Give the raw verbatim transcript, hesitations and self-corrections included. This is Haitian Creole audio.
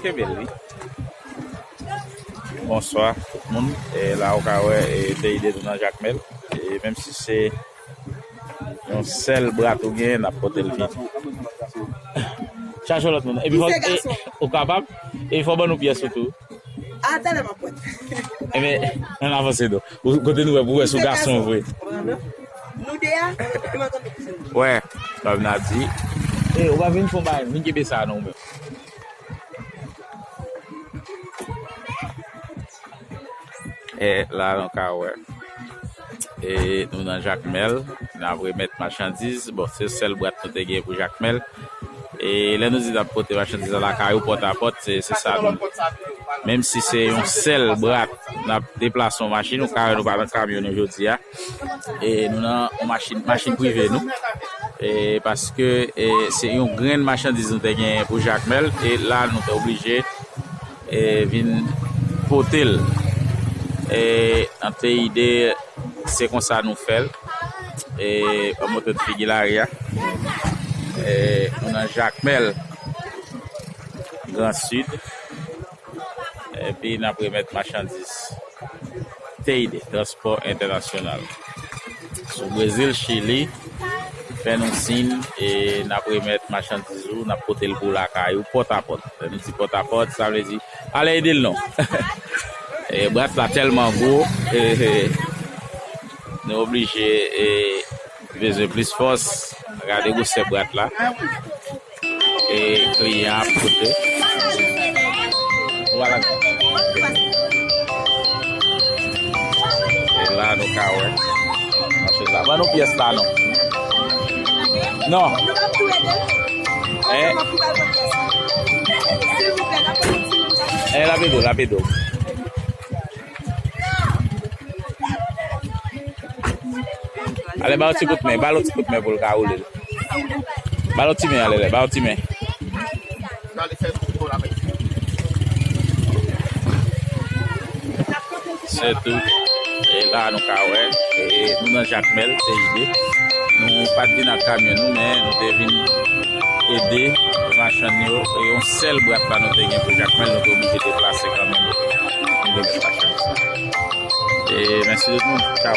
Kenbe l, wi. Bonswa, tout moun. E la, ou ka wè, e, T I D nou nan Jakmèl. E menm si se yon sèl brat ou gen, n ap pote l vini. Chache yon lòt moun. Epi fò, e, ou kapab? E fò ban nou pyès ou tou. A, talè m ap pran. Ebyen, ann avanse non. Ou, kote nou wè, pou wè si w gason vre. Nou de a, e m antann nou kouzen. Wè, kòm n a di. E, ou pa vin fè yon bagay, vin kenbe sa non, ou menm. E la, nou ka wè. E nou nan Jakmèl, n ap remèt machandiz. Bon, se sèl brat nou te gen pou Jakmèl. E lè nou di n ap pote machandiz la lakay ou, pòt a pòt, se, se sa nou. Menm si se yon sèl brat, n ap deplase yon machin, ou ka wè nou pa nan kamyon nou jodi a. E nou nan yon machin, machin prive nou. E paske, e, se yon grenn machandiz nou te gen pou Jakmèl, e la nou te oblije, e, vin pote l. E nan T I D, se konsa nou fè l. E, ban m montre w figi lari a. E, nou nan Jakmèl, Gran Sid. Epi n ap remèt machandiz. T I D, Transpò Entènasyonal. Sou Brezil, Chili, fè nou siy, e n ap remèt machandiz ou, n ap pote l pou lakay ou, pòt a pòt. Lè nou di pòt a pòt, sa vle di, ale ede l non. E, brat la tèlman gwo, e, e, nou oblije, e, bezwen plis fòs. Gade gwosè brat la. E kliyan ap pote. Ou pa la. E la nou ka wè. Mache sa. Ban nou pyès la non. Non. Eh? Eh, l ap ede w, l ap ede w. Ale, ba l yon ti kout men, ba l yon ti kout men pou l ka woule l. Ba l yon ti men, ale, ba l yon ti men. Se tou. E la nou ka wè, e nou nan Jakmèl, T I D. Nou pa t vin ak kamyon nou, men nou te vin ede machann yo. E yon sèl brat la nou te gen pou Jakmèl, nou te oblije deplase kanmenm. Nou te met machann sa. E mèsi tout moun. Tchao.